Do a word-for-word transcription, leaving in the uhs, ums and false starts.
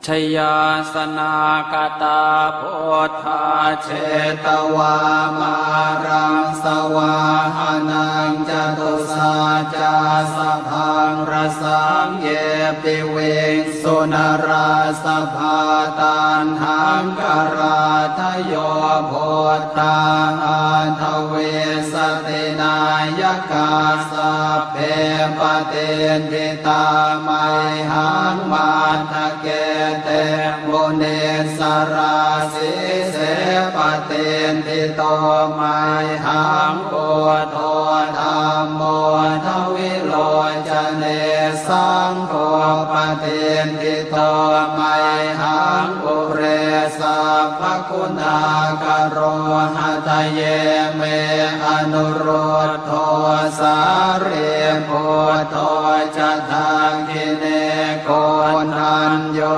jayāsanāgatā buddhā jetvā māraṃ savāhanaṃ catusaccāsabhaṃ rasaṃ ye piviṃsu narāsabhā. Taṇhaṅkarādayo buddhā aṭṭhavīsati nāyakā sabbe patiṭṭhi tā mayhaṃ matthake te munissarā. Sīse patiṭṭhito mayhaṃ buddho dhammo dvilocane saṅgho patiṭṭhito mayhaṃ ure sabbaguṇākaro. Hadaye me anurud dho sārīputto ca dakkhiṇe koṇḍañño